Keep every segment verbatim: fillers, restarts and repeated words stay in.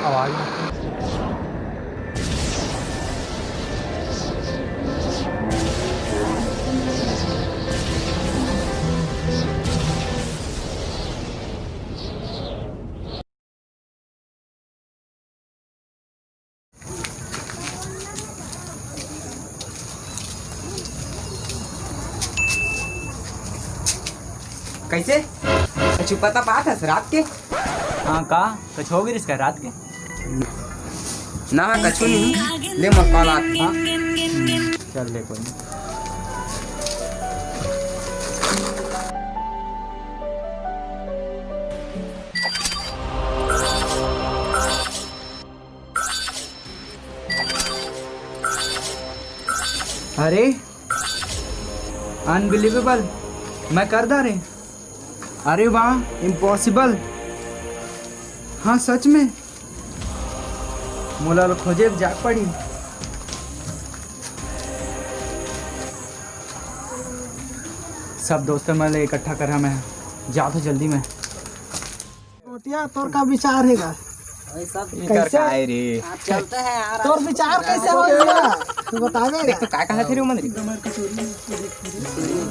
आवाज। कैसे? कछु पता पात हस रात के? हाँ का? कछु हो गिस का रात के? ना, कछु नहीं। ले मोर call आत हे। हाँ? चल ले, कोई नहीं। अरे, unbelievable, मैं कर डारेंव। अरे वाह, impossible। हाँ, सच में। मोला ल खोजे जाय पड़ी। सब दोस्त मन ल इकट्ठा करा, मैं जात हूँ जल्दी में। मोतिया, तोर का विचार हे गा? वही सब इकर कैसे? काय रे? आप चलते हैं यार। तोर विचार कैसे हो गया? तू बतावे देख गा? तो काय कहा थे रे मन रे?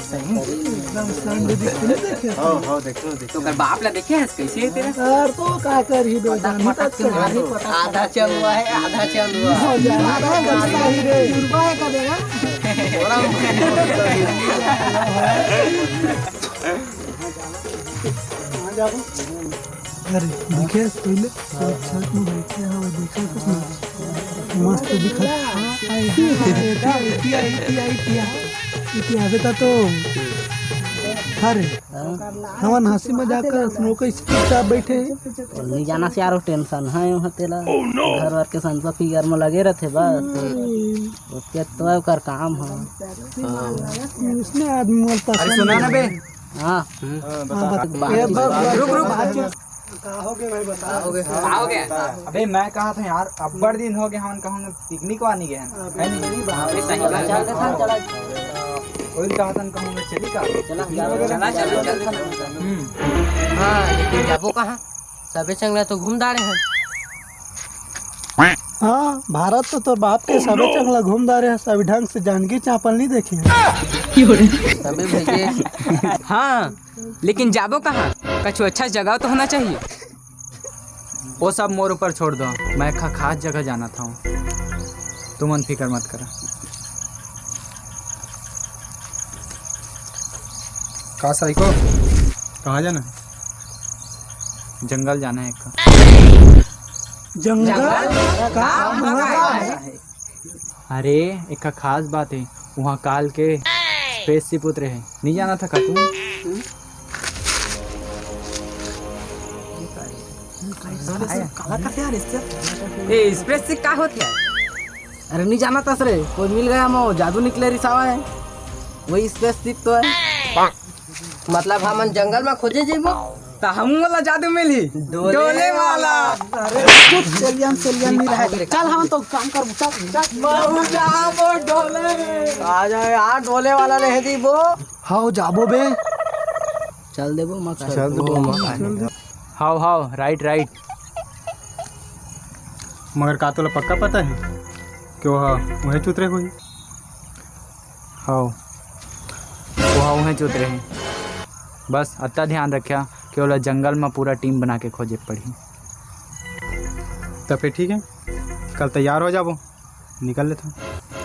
सही। एकदम संड दिखते नहीं देखे। हो, हो, देखो, देखो। तो कर बाप ला देखे हस कैसे हे तेरा? यार तो का कर ही दो पता, जानी पता तक तुम्हारी कर। पता। आधा चल हुआ है, आधा चल हुआ। हो जा, आधा चल हुआ है रे। चुरबा है का देगा? थोड़ा कहाँ जाबो? अरे, दिखे पहले, तो छत में बैठे हैं, वो देखा कुछ ना। मस्त दिखत। इतिया, इतिया, इतिया, इतिया। इतिया, बेटा तो, अरे, हमन हंसी मजाक कर, लोग इस चुपचाप बैठे हैं। नहीं जाना से यार, tension है, वहाँ तेला। घर वर के संसा फिकर में लगे रहते बस। ओके, तो ओकर काम ह। हाँ। उसने आदमी मोर पसंद अरे सुना ना बे। हाँ। हाँ, बता। हाँ, बता। ए, बस, बस, रुक, रुक। बात सुन। का हो गया भाई, बता। का हो गया? का हो गया? अबे मैं कहा था यार, अब्बड़ दिन हो गया, हमन कहूँ पिकनिक वानी गए हैं। हाँ, है नहीं? बिल्कुल। हाँ, अबे सही बात। चल देथन, चला। कोई कहा था कहूँ चली का? चला, चला, चला, चला। हम्म। हाँ, लेकिन जाबो कहाँ? सबे चंगला तो घूम डारे हैं। हाँ, भारत तो तोर बाप के सबे चंगला घूम डारे हैं, सभी ढंग से जानकी चांपल नहीं देखे। सबे भैया। हाँ, लेकिन जाबो कहाँ? कछु अच्छा जगह तो होना चाहिए। वो सब मोर ऊपर छोड़ दो, मैं खा-, खास जगह जाना था। तुमन फिकर मत करा। का साइको? कहाँ जाना? जंगल जाना है का। जंगल? जंगल? का? अरे, एक खास बात है, वहाँ काल के spaceship उतरे है, नहीं जाना था का तू? काला का यार इससे? ए, spaceship का होत है? अरे नहीं जाना तस रे, कोई मिल गया मो, जादू निकले रिसावा है, वही spaceship तो है। मतलब हमन जंगल में खोजे जेबो? त हमू वाला जादू मिली। डोले डोले वाला। वाला। अरे चुप, चलियन, चलियन नहीं रहे। चल हमन तो काम कर, चल, चल। महू जाबो डोले। आ जाओ यार, डोले वाला रह दीबो। हाँ, जाबो बे। चल देबो, मका। चल देबो, मका। हाव, हाव, right, right। मगर का तोला पक्का पता है कि वो वही चुतरे होही? हाव, वो वही चुतरे है। बस अत्ता ध्यान रखिया कि ओला जंगल में पूरा team बना के खोजे पड़ही। तो फिर ठीक है, कल तैयार हो जाबो, निकल लेथन।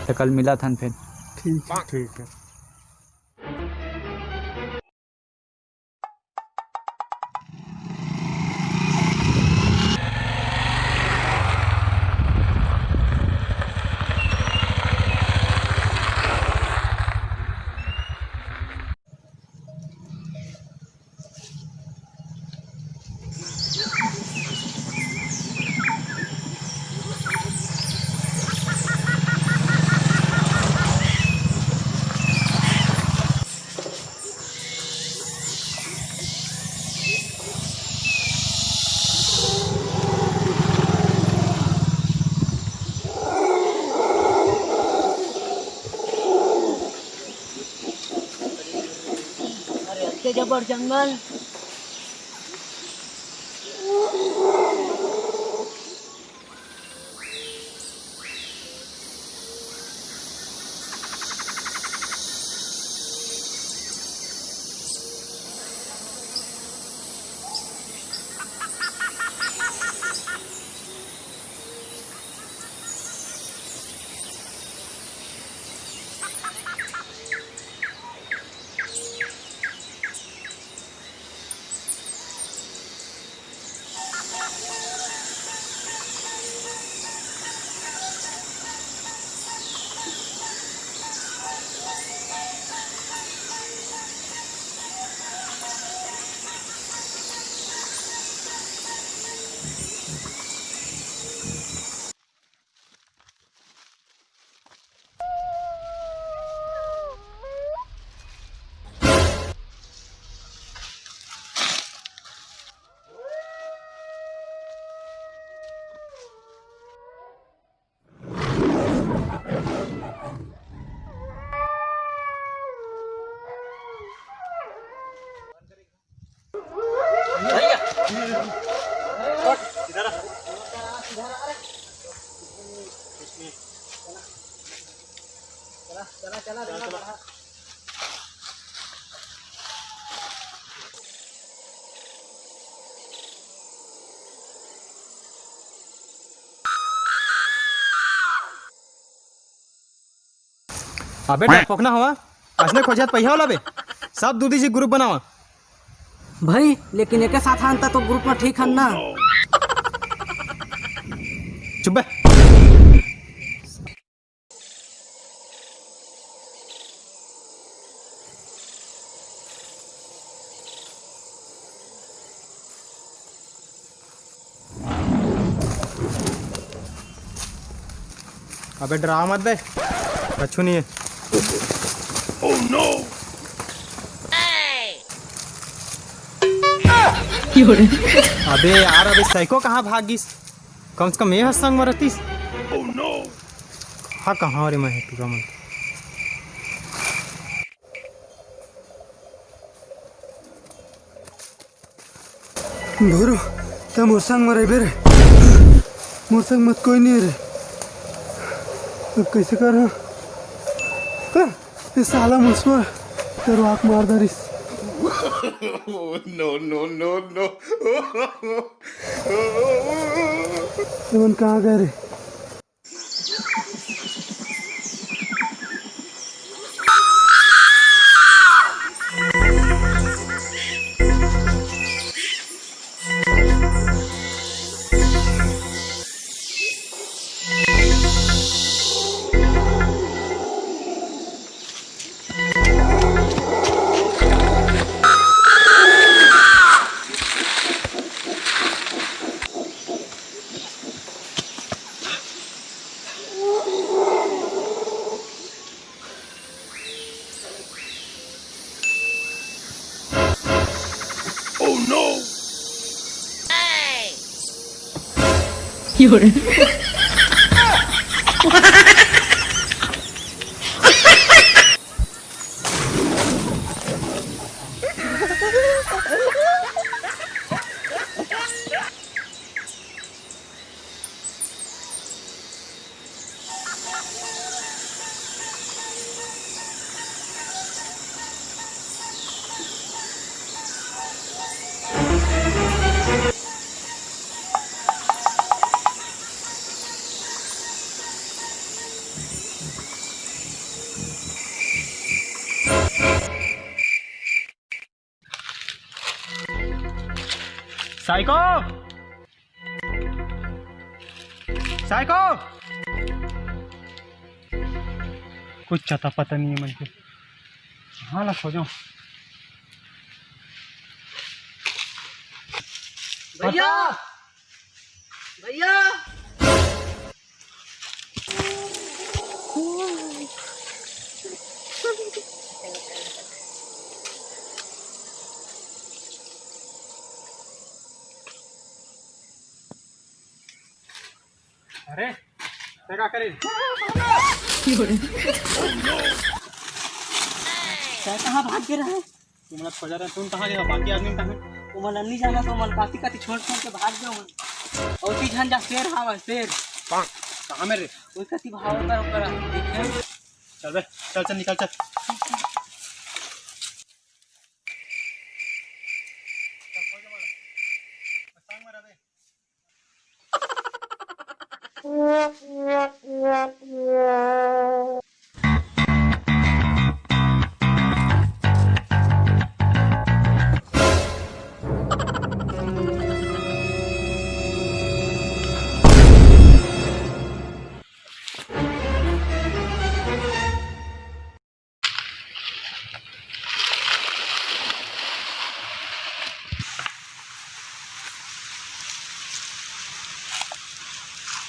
तो कल मिलथन फिर। ठीक है। ठीक है। अरे, अत्ते जबर जंगल। इधर आ। चला, चला, चला, चला। अबे डरपोकना हवा, असने खोजत पहिया वाला बे। सब दू दू झी group बनावा। भाई, लेकिन एके साथ आन त तो group में ठीक हन ना। चुप बे। अबे डरा मत बे, कछु नहीं है। अबे यार, अबे साइको कहाँ भाग गिस? कम से कम ये संग में रहतीस। हाँ, कहाँ रे मैं टूरा मन। भोरू, त मोर संग म रहिबे रे। मोर संग मत कोई नहीं रे। अब कैसे कर हाँ? हाँ, ये साला मुसवा तेरो आँख मार दरिस। No, no, no, no. तुमन कहाँ गए रे? Psycho, psycho. कुछ अता पता नहीं है मन के। हाँ ला खोजो। भैया, भैया। अरे, ते का करे? ते कहाँ भाग गे रहे? तुमला खोजा रहे, तुम कहाँ गए? बाकी आदमी कहाँ? ओमन अन्नी जाना तो ओमन काती काती छोड़ छोड़ के भाग गए ओमन। और ती झन जा, शेर हावा, शेर। कहाँ में रे? ओई काती भाव कर, कर, देखे। चल बे, चल, चल, निकल, चल।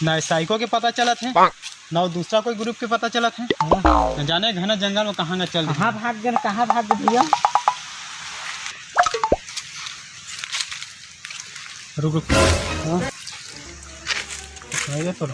ना साइको के पता चलत हे, ना दूसरा कोई group के पता चलत हे। न जाने घना जंगल में कहाँ न चल दिस। कहाँ भाग गे, कहाँ भाग गे भैया? रुक, रुक। हाँ। आइए तो।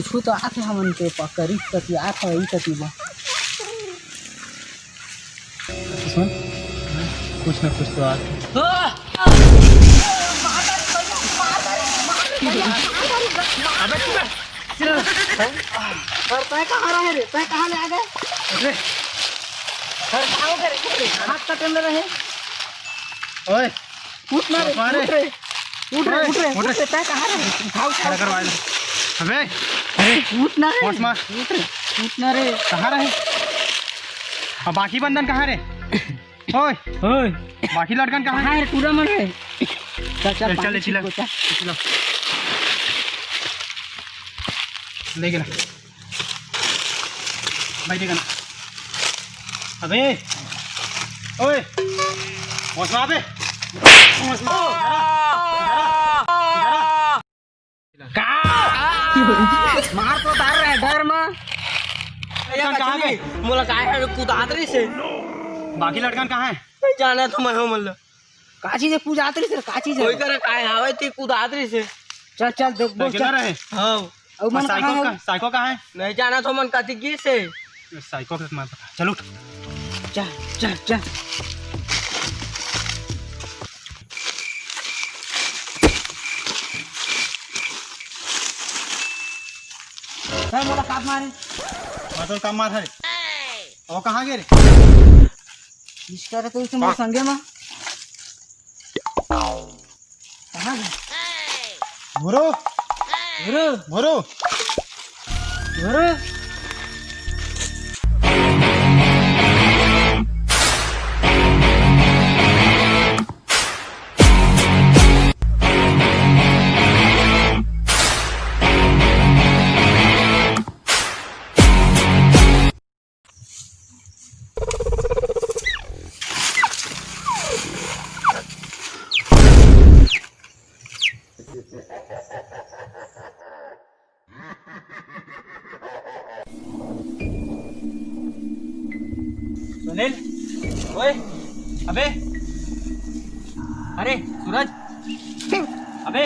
कुछ तो आथे हमन के पकरी कति आथे ई कति बा। सुन, कुछ ना कुछ तो आथे। अबे चुप। सर, तय कहाँ रहे रे? तय कहाँ ले आ गए? अरे, सर, कहाँ हो गए रे? हाथ कटन ले रहे। ओए, उठ ना रे, मारे। उठ रे, उठ रे, ओए, उठ रे, उठ उठ रे। रे, तय कहाँ रहे? उठाओ, उठाओ। खड़ा करवा ले। अबे, अरे, उठ ना रे। होश मार। उठ रे, उठ ना रे। कहाँ रहे? अब बाकी बंदन कहाँ रे? ओए, ओए। बाकी लड़कन कहाँ कहाँ है? है रे? टूरा मन है। चल, चल, चल, पानी ले, चिला। छिड़को, चल। ले गेला। भाई, देखा ना। अबे, ओए, होश में आ बे। होश में आ। का? मार तो डार रहे, डर में। लड़कन कहाँ बे? मोला काय है, कुदात रही से। बाकी लड़कन कहाँ है? जाना तो मैं हो, मतलब। का चीज है, कुदात रही से, का चीज है? कोई करे काय आवे ती कुदात रही से। चल, चल, देख, बोल, चल। रहे? हाँ। अउ मन कहाँ साइको है? का, साइको कहाँ है? नहीं जाना तो मन कति की से। साइको के मत पकड़। चल उठ। चल, चल, चल। सर, मोला काप मारे। मैं तो काम मार हरे। वो कहाँ गए रे? इसका रे तो इसे मोर संगे में। कहाँ गए? भोरो। भोरो। भोरो। भोरो। सुनील, ओए, अबे, अरे सूरज, अबे,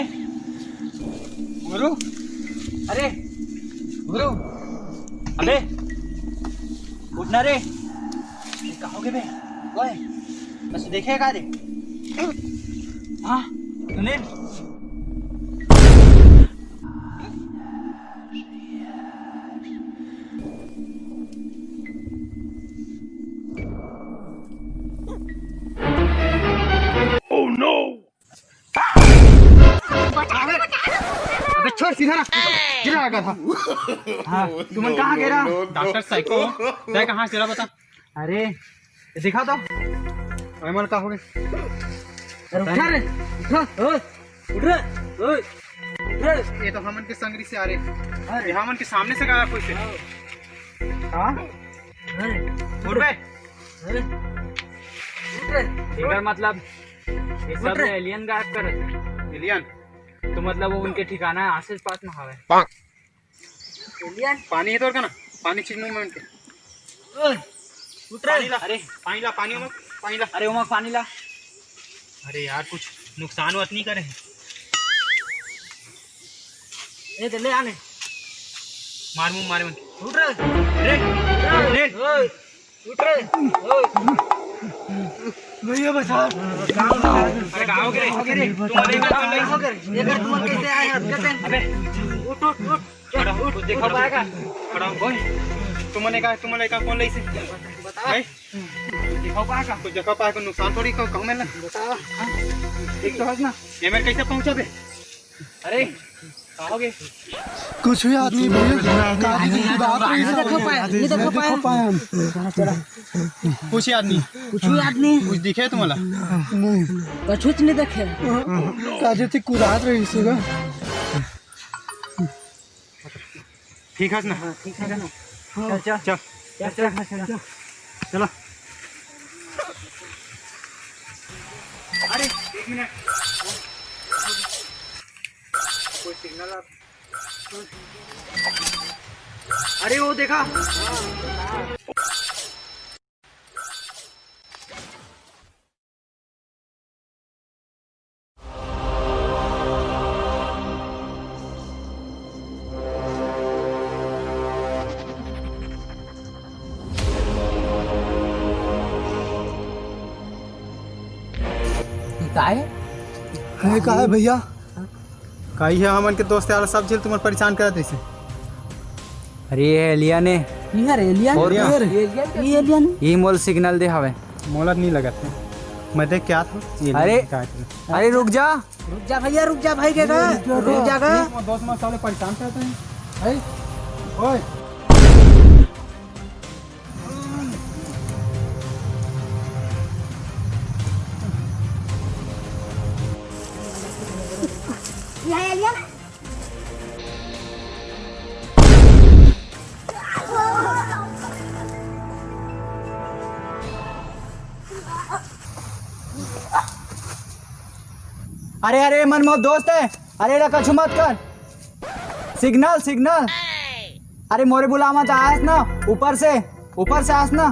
गुरु, अरे, गुरु, अबे, उठना रे। ये का होगे बे? ओए, बस देखे का रे? हाँ, सुनील। अबे छोड़, सीधा ना, सीधा लगा था। हाँ, तुमन कहाँ गे रहा? डॉक्टर साइको, तय कहाँ से रहा बता? अरे, ये दिखा तो। अरे मन का हो गए? अरे उठा रे, उठा, ओए, उठ रे, ओए, उठ रे। ये तो हमन के संगरी से आ रहे। अरे। ये हमन के सामने से गया कोई से। हाँ? अरे, उठ बे। अरे, उठ रे। एकर मतलब ये उठ सब रे। एलियन गायब करत हे। एलियन? तो मतलब वो उनके ठिकाना आस पास में हवे। एलियन? पानी है तोर का ना? पानी चीज मुंह में उनके। ओए, उठ रे। पानी ला, अरे। पानी ला, पानी ओमा, पानी ला। अरे ओमा पानी ला। अरे यार, कुछ नुकसान वत नहीं करे। ए, दे ले आने। मार मुंह मारे मन। उठ रे। रे, रे। ओए। उठ रे, ओए। भैया बचा। अरे, कहाँ हो गए? हो गए रे। तुम अरे, कहाँ हो गए? ये घर तुम कैसे आए हैं? अबे, उठ, उठ, उठ। खड़ा हो, कुछ देखा पाएगा? खड़ा हो, बोल। तुमने कहा, तुमने कहा कौन लाई से? बता। भाई? देखा पाएगा? कुछ देखा पाएगा? नुकसान थोड़ी कहूँ, कहूँ मैं ना। बता। एक तो हंस ना। ये मैं कैसे पहुँचा बे? अरे, कहाँ हो गए? कुछ भी याद नहीं भैया, गाड़ी की बात रही नहीं सब। देखो पाया, नहीं देखो पाया। पाया हम। कुछ याद नहीं। कुछ भी याद नहीं। कुछ दिखे तुम्हाला? नहीं। कछुच नहीं देखे। काजे थी कुदात रही सुगा। ठीक है ना? हाँ, ठीक है ना? चल, चल। चल, चल, चल, चल। चलो। अरे, एक मिनट। कोई सिग्नल आ, अरे वो देखा। आए? हे, का हे भैया? का हे, हमन के दोस्त यार सब झन तुमन परेशान करत रहिसे। अरे ये एलियन हे। ये एलियन? और एलियन? ये एलियन? ये मोला सिग्नल दे हवे। मोला नहीं लगत हे। मैं देख क्या था? ये अरे, एलियन का था? अरे रुक जा। रुक जा भैया, रुक जा भाई के का। रुक जा का। ये मोर दोस्त मन साले परेशान करत हे। भाई, ओए। ये एलियन। अरे, अरे, मन मोर दोस्त हे। अरे, एला कछु मत कर। Signal, signal. अरे, मोरे बुलावा त आस ना, ऊपर से, ऊपर से आस ना।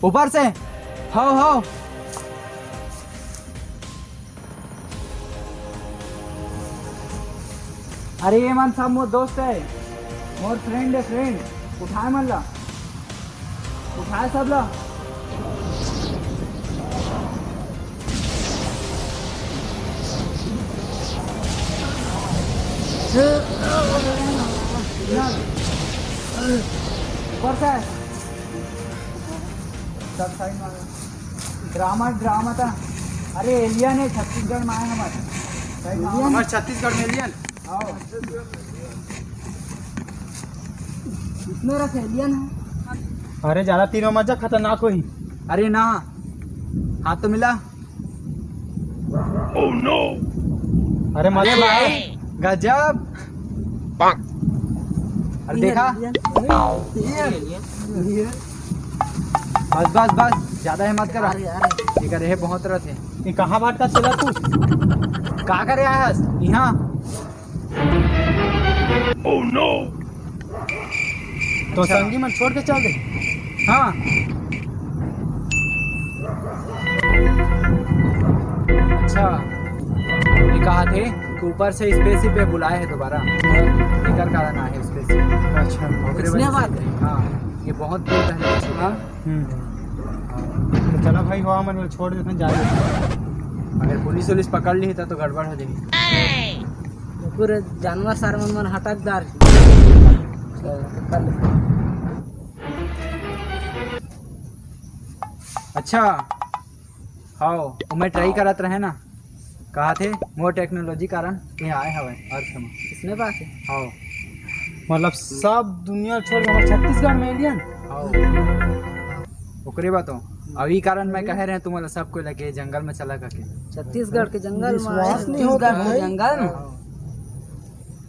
ऊपर से। हो, हो। अरे ये मन सब मोर दोस्त हे, मोर फ्रेंड हे, फ्रेंड। उठाए मन ला, उठाए सब ला। ऊपर से। सब साइड में। ड्रामा, ड्रामा था। अरे एलियन हे, छत्तीसगढ़ में आए हमारे। सही में हमारे छत्तीसगढ़ में एलियन। आओ। इतने रस एलियन हे। अरे ज्यादा तीनों मत जा, खतरनाक होही। अरे ना, हाथ तो मिला। Oh no! अरे मत अरे छुआ। भाई, गजब। अरे देखा। बस, बस, बस, ज्यादा हिम्मत करा। अरे, अरे। ये करे हे, बहुत रस हे। ये कहाँ बांटता चला तू? का करे आया हस? यहाँ। Oh no! तो अच्छा। संगी मन छोड़ के चल दे। हाँ। अच्छा, ये कहा थे कि ऊपर से स्पेसशिप पे बुलाए हे दोबारा, एकर कारण आए हे स्पेसशिप। अच्छा। ओकरे इसने वजह से। बात है। हाँ, ये बहुत दूर पहले से। हाँ। हम्म। तो चला भाई, हुआ मन छोड़ देते हैं, जा रहे हैं। अगर पुलिस वुलिस पकड़ ली तो, तो गड़बड़ हो जाएगी। पूरे जानवर सारे मन, मन हटकदार। अच्छा, हाँ, वो मैं ट्राई करत रहे ना, कहा थे मोर टेक्नोलॉजी कारण ये आए हवे अर्थ में। इसने बात है। हाँ। मतलब सब दुनिया छोड़ के हमारे छत्तीसगढ़ में एलियन। हाँ। ओकरे बात हो। अभी कारण मैं कहे रहे तुम्हारा सब कोई लगे जंगल में चला करके। छत्तीसगढ़ के जंगल में विश्वास आए। नहीं होता छत्तीसगढ़ के भाई। जंगल में।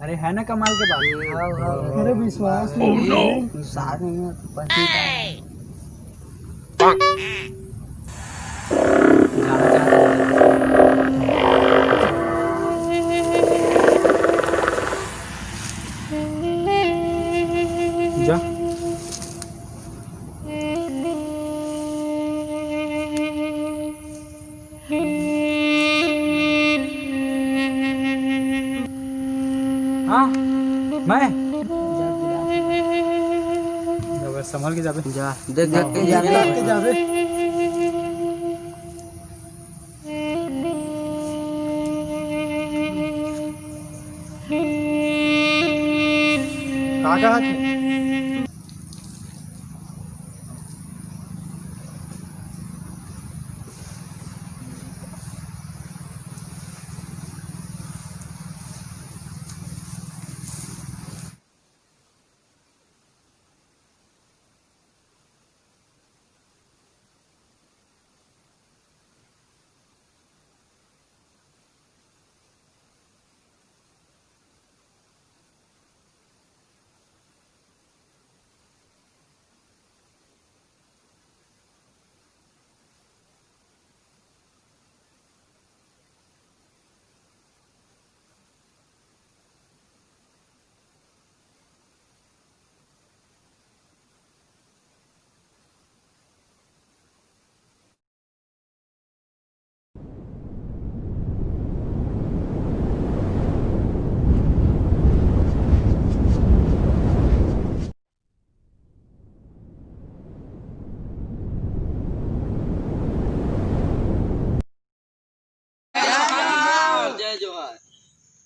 अरे है ना कमाल के बात। हाँ, हाँ। अरे विश्वास नहीं होता। विश्वास नहीं होता। जा। हाँ, मैं? जाबे, संभल के जाबे। जा, देख, देख के जाबे। देख के जाबे। का कहा थे?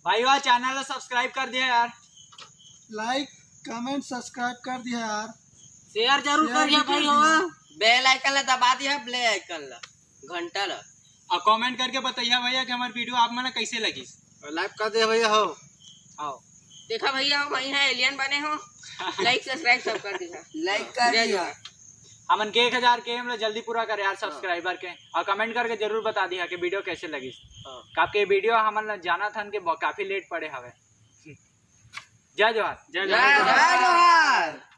भाई वाह, चैनल ला सब्सक्राइब कर दिया यार। लाइक, कमेंट, सब्सक्राइब कर दिया यार। शेयर जरूर करिए भाई हो। बेल आइकन ला दबा दिया, बेल आइकन ला, घंटा ला। और कमेंट करके बताइए भैया कि हमारी वीडियो आप मन ला कैसे लगी। लाइक कर दिया भैया हो। आओ। देखा भैया हो, वही है एलियन बने हो। लाइक सब्सक्राइब सब कर दिया। लाइक कर जय दिया। जोहार। हमन के एक हजार के हम लोग जल्दी पूरा करे यार सब्सक्राइबर के। और कमेंट करके जरूर बता दिया कि वीडियो कैसे लगी। आपके वीडियो हमन ला जाना था कि ब- काफी लेट पड़े हवे। जय जोहार। जय जय जोहार।